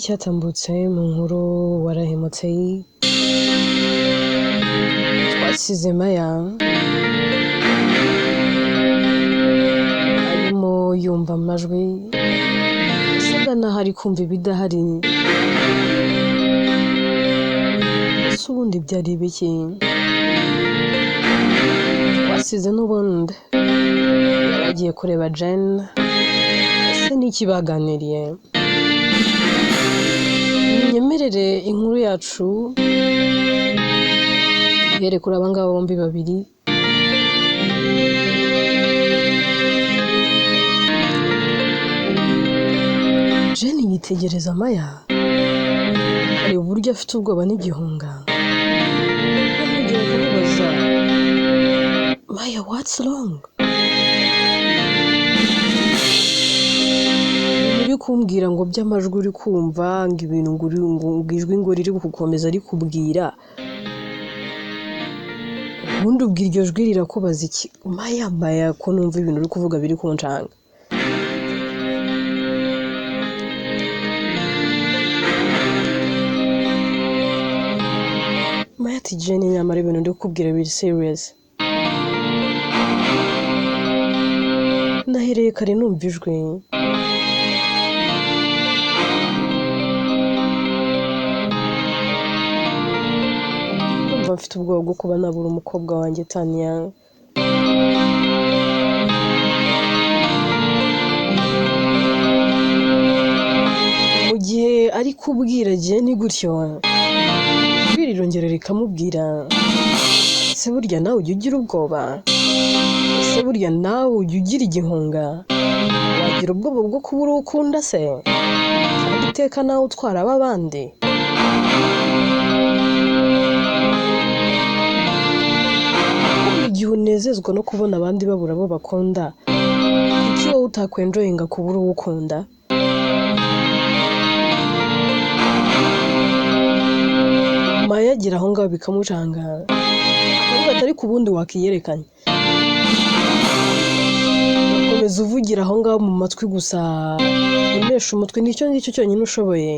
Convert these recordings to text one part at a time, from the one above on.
Cyatambutse mu nkuru warahemutse, twasize Maya arimo yumva amajwi asaga naho ari kumva ibidahari. Ese ubundi byari ibiki? Twasize n'ubundi yari agiye kureba Jane, ese n'iki baganiriye? Munyemerere inkuru yacu ihere kuri aba ngaba bombi babiri. Jane yitegereza Maya, areba uburyo afite ubwoba n'igihunga, amwegera akamubaza, Maya, what's wrong? Uri kumbwira ngo by'amajwi uri kumva, ngo ibintu ngo ngo ijwi ngo riri gukomeza rikubwira, ubundi ubwo iryo jwi rirakubaza iki? Maya, Maya, ko numva ibintu uri kuvuga biri kuncanga. Maya ati Jane, nyamara ibintu ndi kukubwira biri serious. Nahereye kare numva ijwi. Ndumva mfite ubwoba bwo kuba nabura umukobwa wanjye Tania. Mu gihe ari kubwira Jane gutyo, ijwi rirongera rikamubwira, ese burya nawe ujya ugira ubwoba? Ese burya nawe ujya ugira igihunga? Wagira ubwoba bwo kubura uwo ukunda se? Kandi iteka nawe utwara ab'abandi? Igihe unezezwa no kubona abandi babura abo bakunda, kuki wowe utakwenjoyinga kubura uwo ukunda? Maya agera aho ngaho bikamucanga, akavuga ati ariko ubundi wakiyerekanye, ukomeza uvugira aho ngaho mu matwi gusa, unesha umutwe, nicyo ngicyo cyonyine ushoboye.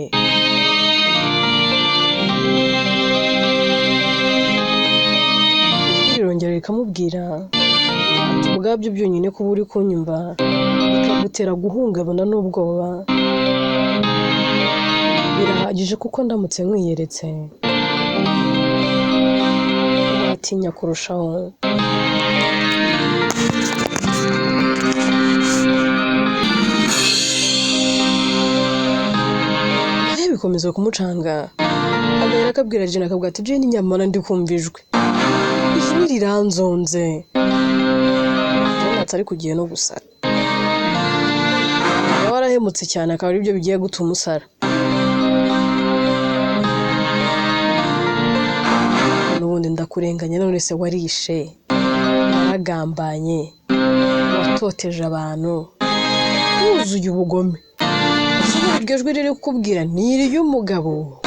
Ijwi rirongera rikamubwira ati ubwabyo byonyine kuba uri kunyumva bikagutera guhungabana n'ubwoba birahagije, kuko ndamutse nkwiyeretse watinya kurushaho. Nawe bikomeza kumucanga, agahera akabwira Jane, akabwira ati Jane, nyamara ndi kumva ijwi, ijwi riranzonze. Jane ati ariko ugiye no gusara, waba warahemutse cyane, akaba aribyo bigiye gutuma usara. N'ubundi ndakurenganya, none se warishe, waragambanye, watoteje abantu, wuzuye ubugome. Ese iryo jwi riri kukubwira ni iry'umugabo,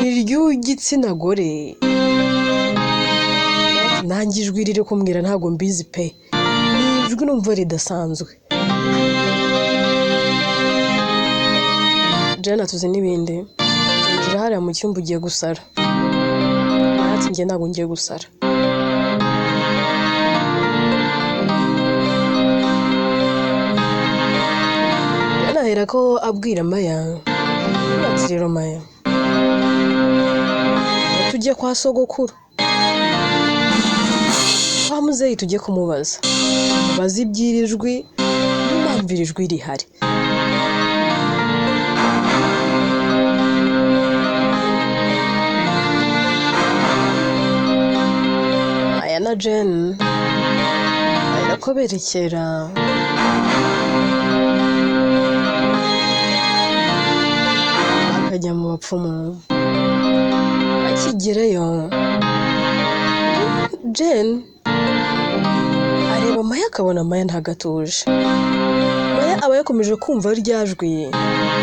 ni iry'igitsina gore? Nanjye ijwi riri kumbwira ntabwo mbizi pe, ni ijwi numva ridasanzwe. Jane atuzi n'ibindi, injira hariya mu cyumba ugiye gusara. Maya ati njye ntabwo ngiye gusara. Jane ahera ko abwira Maya, ati rero Maya, tujye kwa sogokuru, kwa muzeyi, tujye kumubaza, tumubaze iby'iri jwi n'impamvu iri jwi rihari. Maya na Jane bahera ko berekera bakajya mu bapfumu. Akigerayo Jane areba Maya akabona Maya ntago atuje. Maya aba yakomeje kumva rya jwi,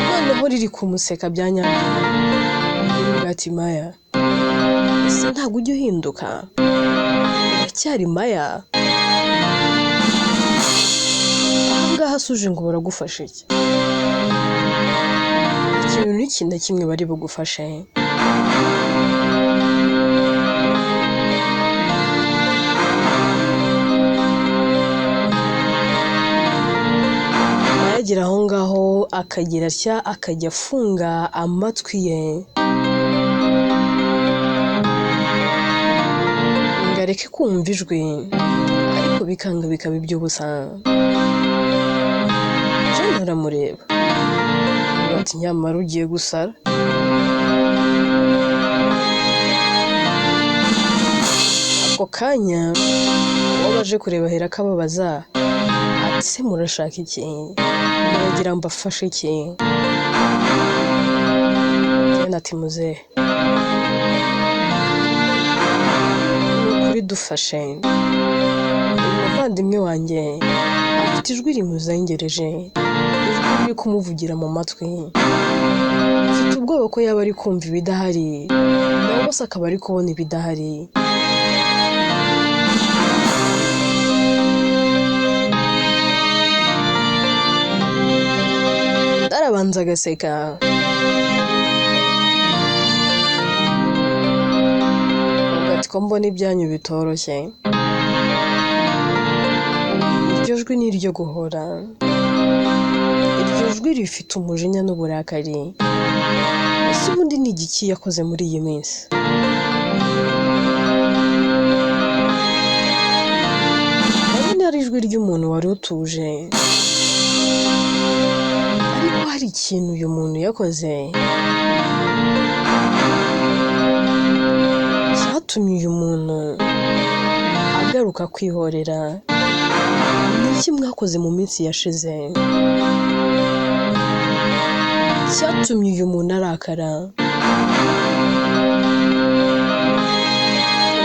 noneho riri kumuseka bya nyabyo. Ati Maya, ese ntabwo ujya uhinduka? Uracyari Maya? Aha ngaha se uje ngo baragufasha iki? Kintu n'iki na kimwe bari bugufashe. Yagera aho ngaho akagira atya akajya afunga amatwi ye ngo areke kumva ijwi, ariko bikanga bikaba iby'ubusa. Jane aramureba ati nyamara ugiye gusara. Ako kanya uwo baje kureba ahera akababaza ati se murashaka iki? Muragira mbafashe iki? Jane ati muzehe, ni ukuri dufashe, uyu muvandimwe wanjye afite ijwi rimuzengereje, ijwi riri kumuvugira mu matwi. Mfite ubwoba ko yaba ari kumva ibidahari, nawe se akaba ari kubona ibidahari. Arabanza agaseka. Avuga ati ko mbona ibyanyu bitoroshye. Iryo jwi ni iryo guhora. Iryo jwi rifite umujinya n'uburakari. Ese ubundi ni igiki yakoze muri iyi minsi? Ndabona ari ijwi ry'umuntu wari utuje, ariko hari ikintu uyu muntu yakoze cyatumye uyu muntu agaruka kwihorera. Ni iki mwakoze mu minsi yashize cyatumye uyu muntu arakara?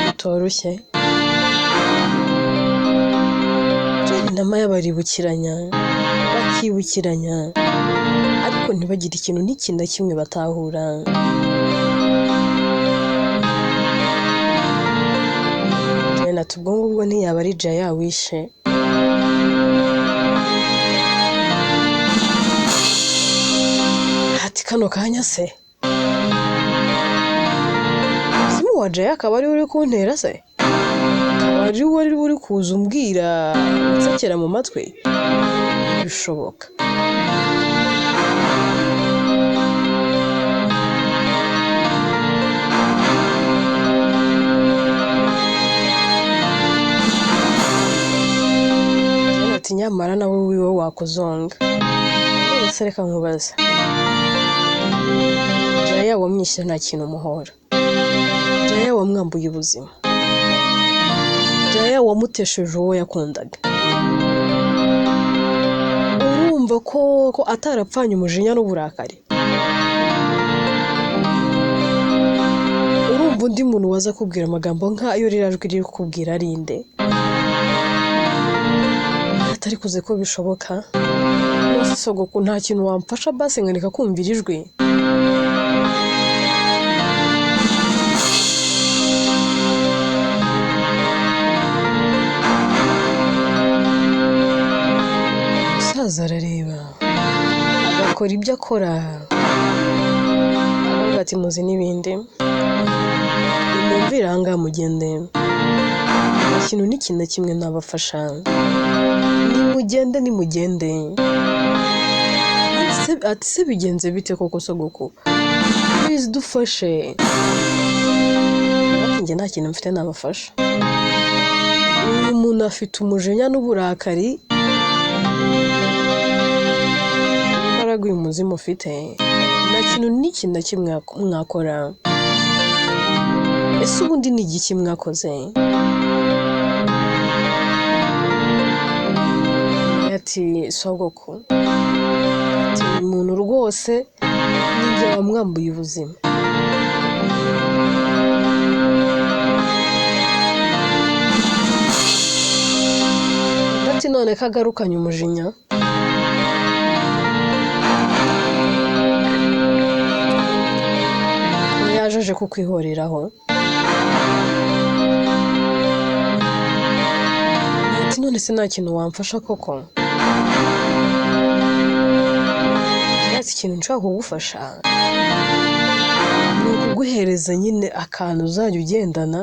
Bitoroshye. Jane na Maya baribukiranya, bakibukiranya, ariko ntibagire ikintu n'iki na kimwe batahura. Jane ati ubwo ngubwo ntiyaba ari Jaya wishe. Ati kano kanya se Simu wa Jaya akaba ari we uri kuntera se? Akaba ari we uri kuza umbwira unsekera mu matwi? Bishoboka. Jane ati nyamara nawe wiwe wakuzonga. None se reka nkubaze, Jaya wamwishe nta kintu umuhora, Jaya wamwambuye ubuzima, Jaya wamutesheje uwo yakundaga, urumva ko atarapfanye umujinya n'uburakari? Urumva undi muntu waza kubwira amagambo nk'ayo ririya jwi riri kukubwira ari nde? Atari kuze ko bishoboka. None sogoko nta kintu wamfasha basi nkareka kumvira ijwi? Umusaza arareba agakora ibyo akora, aravuga ati muzi n'ibindi, nimwumvire aha ngaha mugende, nta kintu n'iki na kimwe nabafasha, nimugende nimugende. Ati se bigenze bite koko sogoko? Please dufashe. Ati njye nta kintu mfite nabafasha. Uyu muntu afite umujinya n'uburakari, imbaraga uyu muzimu ufite, nta kintu n'iki na kimwe mwakora. Ese ubundi ni igiki mwakoze? Ati sogoko, ati uyu muntu rwose ninjye wamwambuye ubuzima. Ati none ko agarukanye umujinya? Yaje aje kukwihoreraho. Ati none se nta kintu wamfasha koko? Ati ikintu nshobora kugufasha ni ukuguhereza nyine akantu uzajya ugendana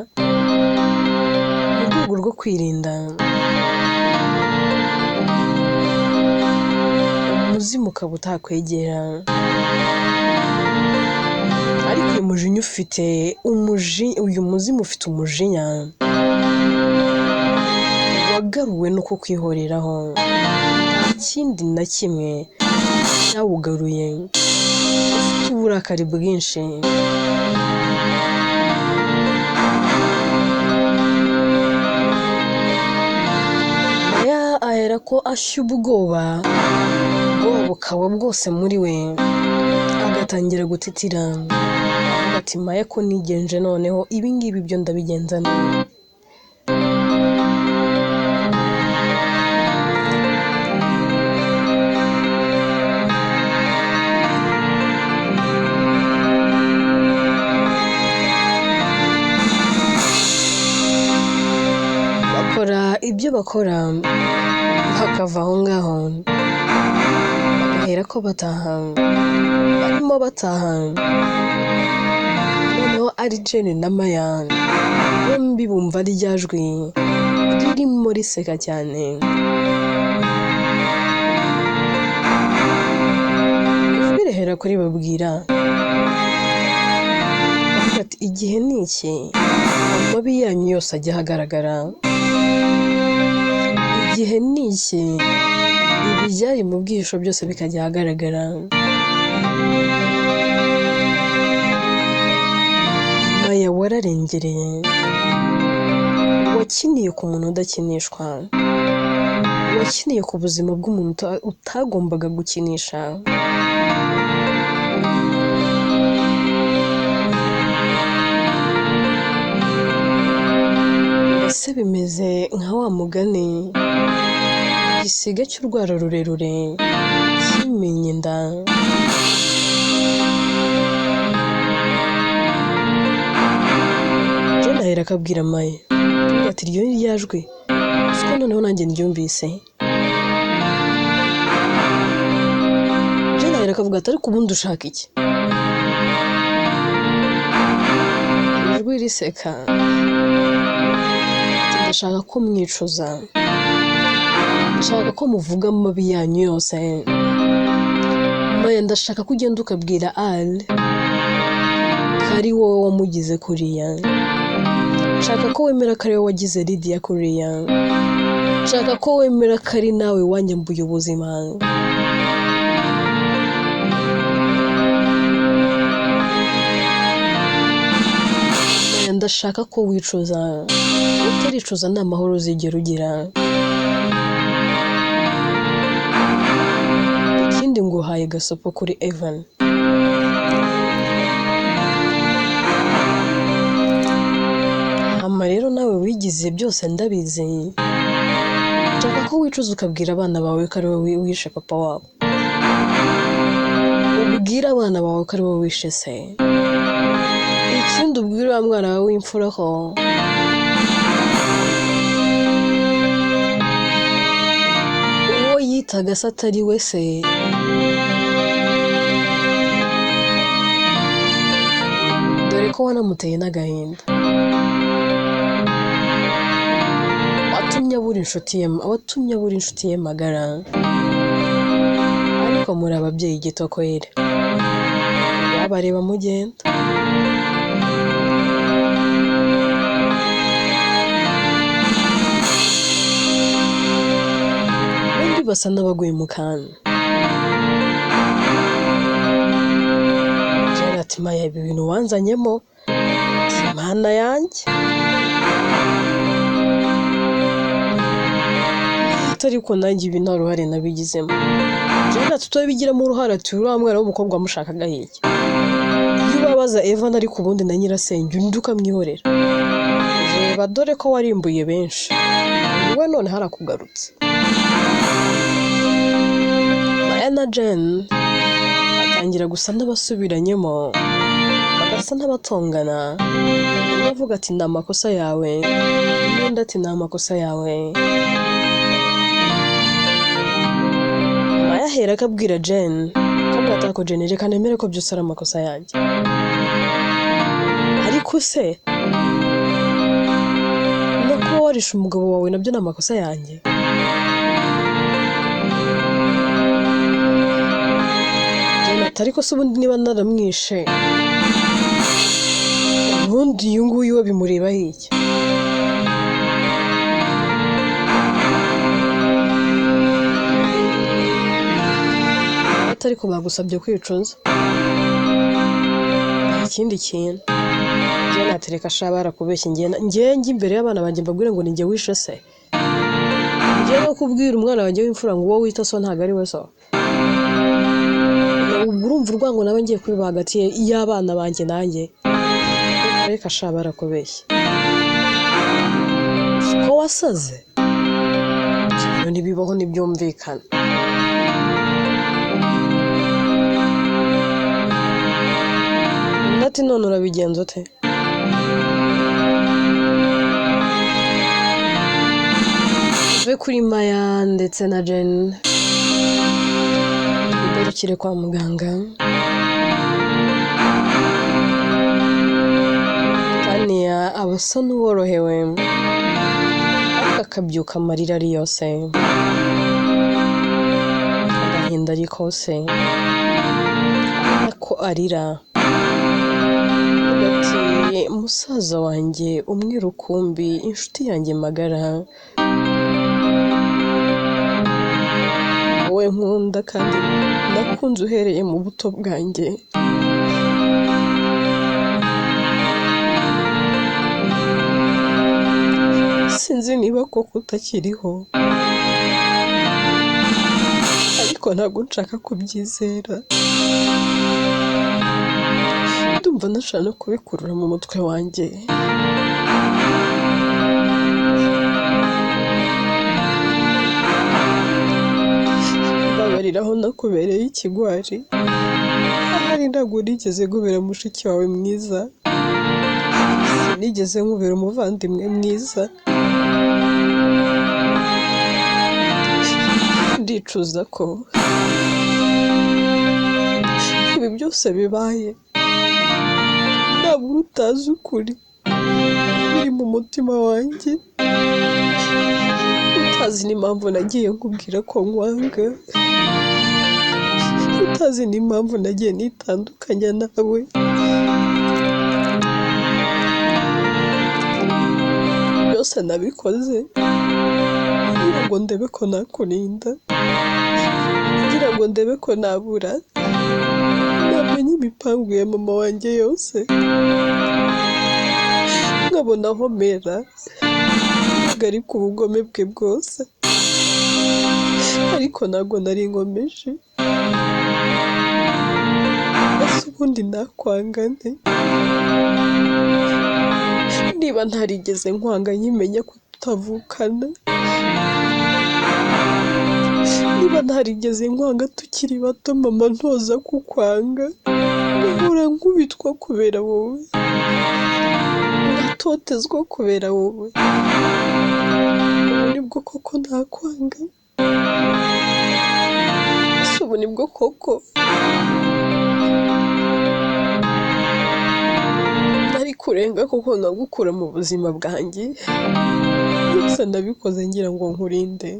mu rwego rwo kwirinda umuzimu ukaba utakwegera. Ariko uyu mujinya ufite uyu muzimu ufite umujinya wagaruwe no kukwihoreraho, nta kindi na kimwe cyawugaruye, ufite uburakari bwinshi. Maya ahera ko ashya ubwoba, ubwoba bukaba bwose muri we, agatangira gutitira avuga ati Maya ko nigenje noneho ibi ngibi byo ndabigenza nte? Bakora ibyo bakora bakava aho ngaho, bagahera ko bataha, barimo bataha noneho ari Jane na Maya bombi bumva rya jwi ririmo riseka cyane. Ijwi rihera kuri babwira bavuga ati igihe ni iki, amabi yanyu yose ajya ahagaragara, igihe ni iki, ibyari mu bwihisho byose bikajya ahagaragara. Maya wararengereye, wakiniye ku muntu udakinishwa, wakiniye ku buzima bw'umuntu utagombaga gukinisha. Mbese bimeze nka wa mugani, igisiga cy'urwara rurerure kimenye inda. Jane ahera akabwira Maya ati iryo ni rya jwi, siko noneho nanjye ndyumvise. Jane ahera akavuga ati ariko ubundi ushaka iki? Ijwi riseka ati ndashaka ko mwicuza, ndashaka ko muvuga amabi yanyu yose. Maya ndashaka ko ugenda ukabwira Al ko ari wowe wamugize kuriya, nshaka ko wemera ko ari wowe wagize Lydia kuriya, nshaka ko wemera ko ari nawe wanyambuye ubuzima. Maya ndashaka ko wicuza, utaricuza nta mahoro uzigera ugira. Ikindi nguhaye gasopo kuri Evan. Hama rero nawe wigize byose ndabizi, nshaka ko wicuza ukabwira abana bawe ko ari wowe wishe papa wabo, ubwire abana bawe ko ari wowe wishe se. Ikindi ubwire wa mwana wawe w'imfura ko uwo yitaga se atari we se, dore ko wanamuteye n'agahinda, watumye abura inshuti ye, watumye abura inshuti ye magara. Ariko muri ababyeyi gito kweri, wabareba mugenda. Bombi basa n'abaguye mu kantu. Jane ati Maya ibi bintu wanzanyemo si Mana yanjye, ariko nanjye ibi nta ruhare nabigizemo. Jane ati utabigiramo uruhare, ati uriya mwana w'umukobwa wamushakaga iki? Iyo ubabaza Evan ariko ubundi na nyirasenge undi ukamwihorera, reba dore ko warimbuye benshi, wowe none harakugarutse. Maya na Jane batangira gusa n'abasubiranyemo, bagasa n'abatongana, umwe avuga ati ni amakosa yawe, n'undi ati ni amakosa yawe. Maya ahera akabwira Jane, akavuga Atako Jenny, reka nemere ko byose ari amakosa yanjye, ariko se no kuba warishe umugabo wawe nabyo ni amakosa yanjye? Jenny ati ariko se ubundi niba naramwishe, ubundi uyu nguyu we bimurebaho iki? Ariko bagusabye kwicuza, nta kindi kintu. Jenny ati reka sha barakubeshye, njye njye imbere y'abana banjye mbabwire ngo ni njye wishe se? Njye no kubwira umwana wanjye w'imfura ngo uwo wita so ntabwo ari we so? Urumva urwango nawe ngiye kubiba hagati y'abana banjye nanjye? Reka sha barakubeshye, ko wasaze? Ibyo ntibibaho, ntibyumvikana. Ati none urabigenza ute? Tuve kuri Maya ndetse na Jenny, tugarukire kwa muganga. Tania aba asa n'uworohewe, ariko akabyuka amarira ari yose, agahinda ari kose, ko arira. Ati musaza wanjye umwe rukumbi, inshuti yanjye magara, wowe nkunda kandi nakunze uhereye mu buto bwanjye, sinzi niba koko utakiriho, ariko ntabwo nshaka kubyizera, ndumva nashaka no kubikurura mu mutwe wanjye. Mbabarira aho nakubereye ikigwari, ahari ntabwo nigeze nkubera mushiki wawe mwiza, sinigeze nkubera umuvandimwe mwiza, ndicuza ko ibi byose bibaye ntabwo utazi ukuri biri mu mutima wanjye, utazi n'impamvu nagiye nkubwira ko nkwanga, utazi n'impamvu nagiye nitandukanya nawe. Byose nabikoze kugira ngo ndebe ko nakurinda, kugira ngo ndebe ko nabura namenye imipangu ya mama wanjye yose, nkabona aho mera ariko ubugome bwe bwose, ariko ntabwo nari nkomeje. Ese ubundi nakwanga nte? Niba ntarigeze nkwanga nkimenya ko tutavukana, niba ntarigeze nkwanga tukiri bato mama ntoza kukwanga, nkahora nkubitwa kubera wowe, ngatotezwa kubera wowe, ubu nibwo koko nakwanga? Ese ubu nibwo koko nari kurenga koko nkagukura mu buzima bwanjye? Byose ndabikoze ngira ngo nkurinde.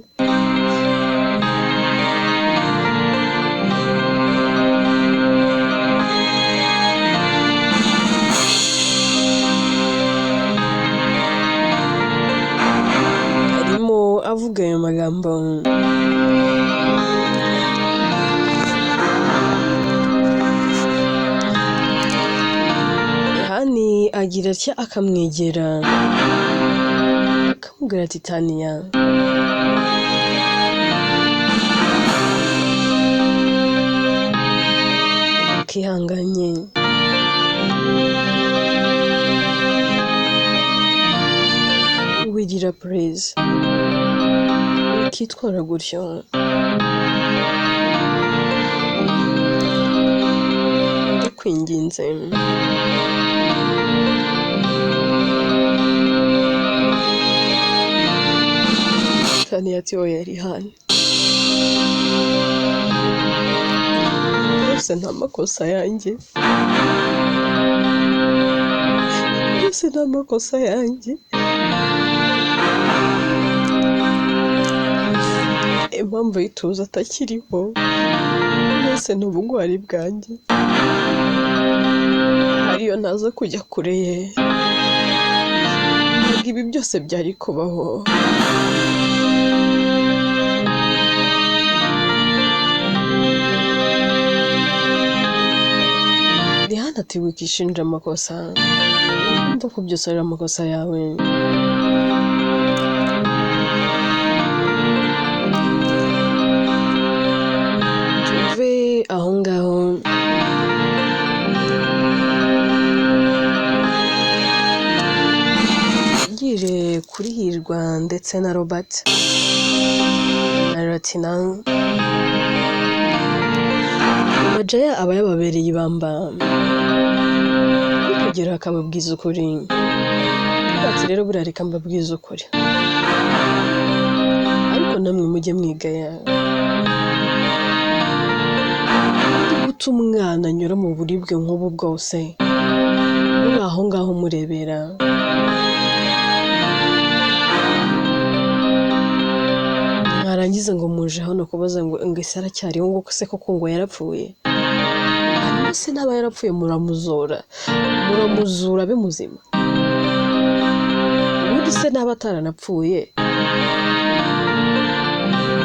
Arimo avuga ayo magambo, Hani agira atya akamwegera akamubwira ati Tania, akihanganye, wigira please, ukitwara gutyo, ndakwinginze. Tania ati oya Rihani, Byose nta makosa yanjye, byose nta makosa yanjye. Impamvu y'ituze atakiriho byose ni ubugwari bwanjye. Ariyo ntaza kujya kure ye, ntabwo ibi byose byari kubaho. Rihana ati wikishinja amakosa, umva ko byose ari amakosa yawe. Tuve aho ngaho tugire kuri Hirwa ndetse na Robert na Latina. Majaya aba yababereye ibamba, arikugera akababwiza ukuri. Ati rero buriya reka mbabwize ukuri, ariko namwe mujye mwigaya. Guta umwana anyura mu buribwe nk'ubu bwose, muri aho ngaho murebera. Mwarangiza ngo muje hano kubaza ngo ese aracyariho, ngo se koko ngo yarapfuye? Hanyuma se n'aba yarapfuye muramuzura, muramuzura abe muzima? Ubundi se n'aba ataranapfuye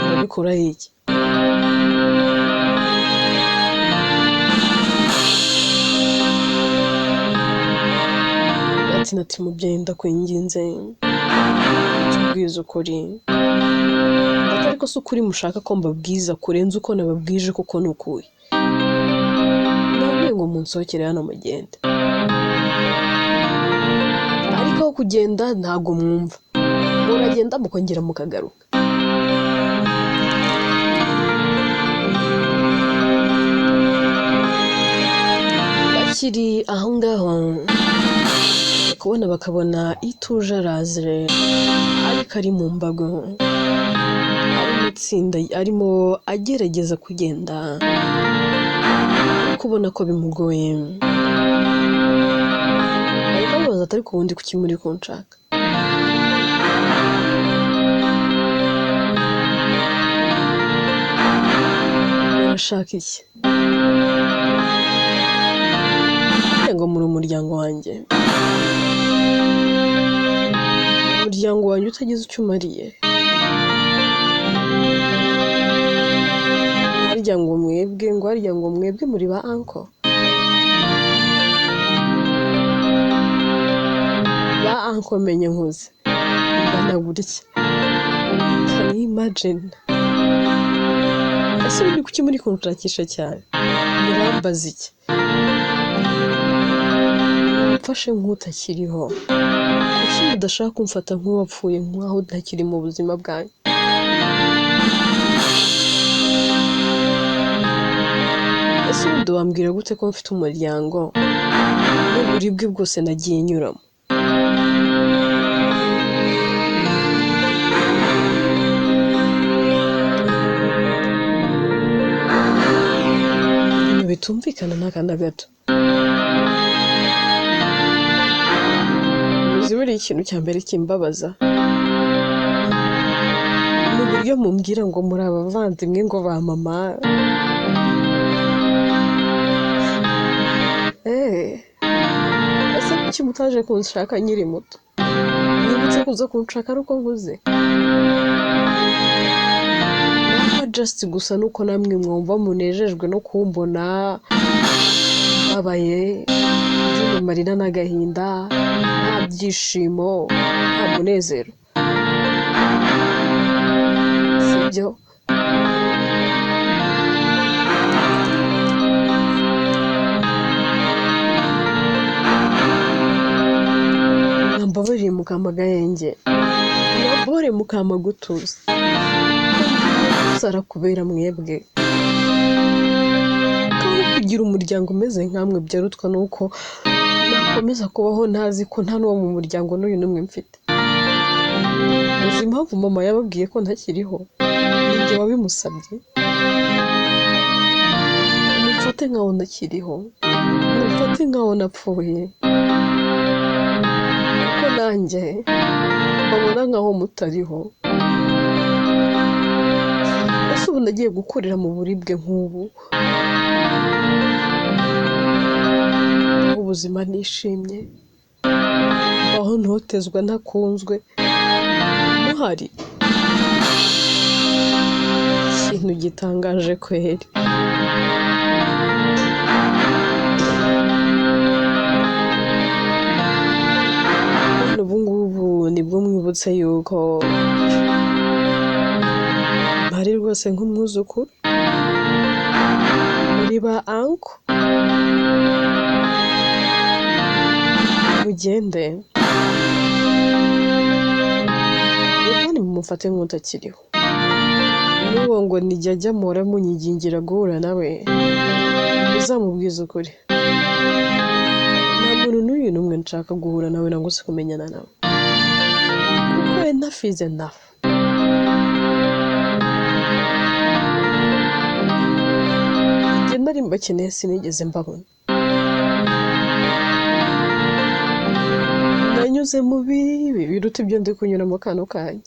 murabikuraho iki? Ati nati mubyeyi ndakwinginze tubwize ukuri. Ariko si ukuri mushaka ko mbabwiza kurenza uko nababwije kuko ni ukuye. Nababwiye ngo munsohokere hano mugende, ariko aho kugenda ntabwo mwumva, muragenda mukongera mukagaruka. Bakiri aho ngaho kubona bakabona ituje araje, ariko ari mu mbago, itsinda arimo agerageza kugenda, ariko ubona ko bimugoye. Ariko amubaza ati ariko ubundi kuki muri kunshaka? Urashaka iki? Ngo muri umuryango wanjye, umuryango wanjye utagize icyo umariye. Harya ngo mwebwe, ngo harya ngo mwebwe muri ba anko, ba anko menye nkuze ngana gutya. Can you imagine? Ese ubundi kuki muri kunshakisha cyane? Murambaza iki? Mfashe nk'utakiriho. Kuki mudashaka kumfata nk'uwapfuye, nk'aho ntakiri mu buzima bwanyu? Ese ubundi wambwira gute ko mfite umuryango n'uburibwe bwose nagiye nyuramo? Ibintu bitumvikana n'aka na gato. Uzi buriya ikintu cya mbere kimbabaza ni uburyo mumbwira ngo muri abavandimwe ngo ba mama. Ese kuki mutaje kunshaka nkiri muto? Nibutse kuza kunshaka ari uko nkuze? Naho just gusa nuko namwe mwumva munejejwe no kumbona mbabaye, ndi mu marira n'agahinda, nta byishimo, nta munezero, sibyo? Mwambabariye mukampa agahenge, mwambabariye mukampa gutuza, kubera mwebwe. Kandi kugira umuryango umeze nkamwe byarutwa nuko nakomeza kubaho ntazi ko nta n'uwo mu muryango n'uyu n'umwe mfite. Uzi impamvu mama yababwiye ko ntakiriho? Ninjye wabimusabye. Mufate nkaho ntakiriho, mufate nkaho napfuye, kuko nanjye mbabona nkaho mutariho. Ese ubu nagiye gukurira mu buribwe nk'ubu, aho ubuzima nishimye, aho ntotezwa ntakunzwe, muhari? Ikintu gitangaje kweri. None ubu ngubu nibwo mwibutse yuko mpari rwose nk'umwuzukuru muri ba anko. Mugende kandi mumufate nk'utakiriho. N'uwo ngo nijya ajya muhora munyigingira guhura nawe, uzamubwize ukuri, nta muntu n'uyu n'umwe nshaka guhura nawe nangwa se kumenyana nawe, kuko enough is enough. Njye nari mbakeneye sinigeze mbabona, nanyuze mu bibi biruta ibyo ndi kunyuramo kano kanya.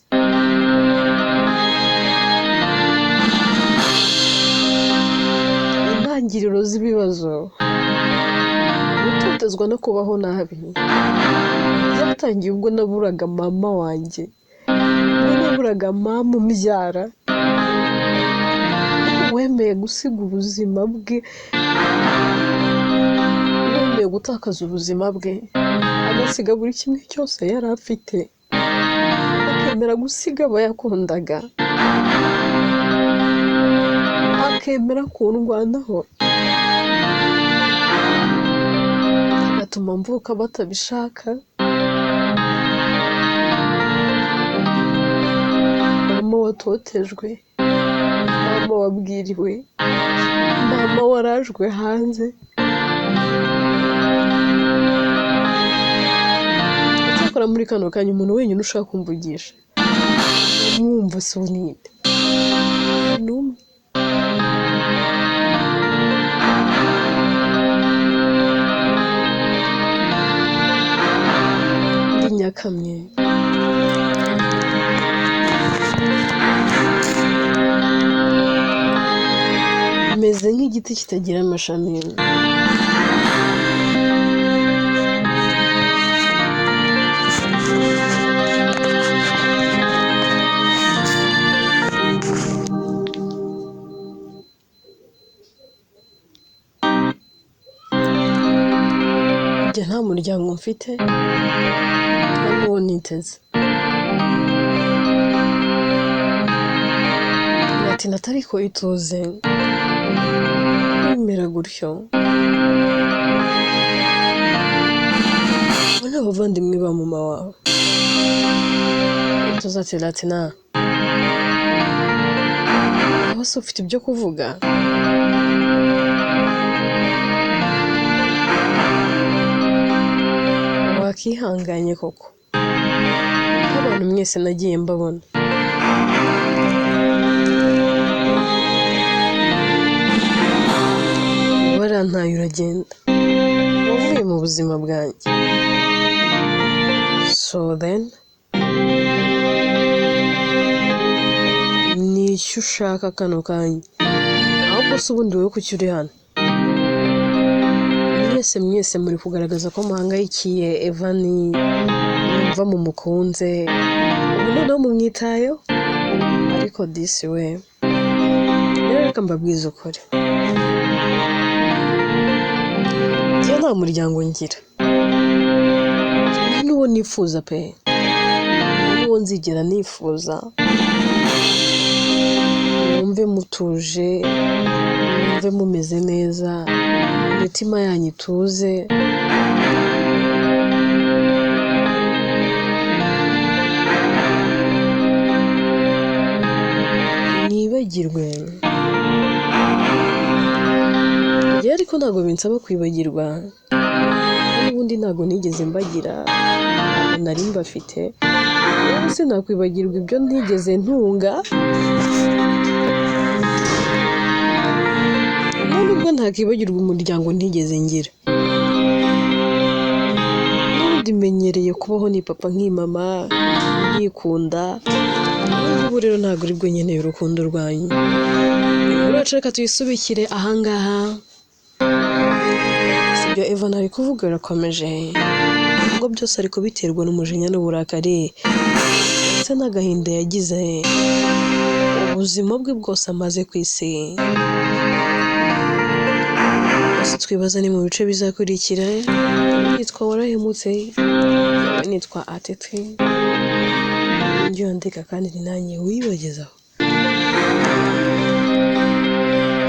Intangiriro z'ibibazo, gutotezwa no kubaho nabi, byatangiye ubwo naburaga mama wanjye, ubwo naburaga mama umbyara, wemeye gusiga ubuzima bwe, wemeye gutakaza ubuzima bwe, agasiga buri kimwe cyose yari afite, akemera gusiga abo yakundaga, akemera kundwanaho, agatuma mvuka batabishaka. Mama watotejwe, mama wabwiriwe, mama warajwe hanze. Icyakora muri kano kanya umuntu wenyine ushaka kumvugisha mwumva si uninde n'umwe. Ndi nyakamwe. Meze nk'igiti kitagira amashami. Njye nta muryango mfite, nta n'uwo niteze. Ati ariko ituze, wemera gutyo. Abo ni abavandimwe ba mama wawe. Ituze ati Latina, aho se ufite ibyo kuvuga? Wakihanganye koko, nk'abantu mwese nagiye mbabona. Warantaye uragenda, wavuye mu buzima bwanjye. So then, ni icyo ushaka kano kanya? Ahubwo se ubundi wowe kuki uri hano? Mwese mwese muri kugaragaza ko muhangayikiye Evani, mwumva mumukunze, ubu noneho mumwitayeho, ariko disi we, rero reka mbabwize ukuri, njye nta muryango ngira, nta n'uwo nifuza pe, nta n'uwo nzigera nifuza. Mwumve mutuje, mwumve mumeze neza, imitima yanyu ituze. Mwibagirwe. Njye ariko ntabwo binsaba kwibagirwa, n'ubundi ntabwo nigeze mbagira, ntabwo nari mbafite, rero sinakwibagirwa ibyo ntigeze ntunga. Nubwo ntakibagirwa umuryango ntigeze ngira, n'ubundi menyereye kubaho ni papa nk'imama nkikunda. Ubu rero ntabwo aribwo nkeneye urukundo rwanyu. Inkuru yacu reka tuyisubikire ahangaha. Sibyo Evan ari kuvuga birakomeje, ngo byose ari kubiterwa n'umujinya n'uburakari ndetse n'agahinda yagize ubuzima bwe bwose amaze ku isi. Gusa twibaza ni mu bice bizakurikira. Nitwa Warahemutse, yewe nitwa Atete, njye wandika kandi ni nanjye wibagezaho.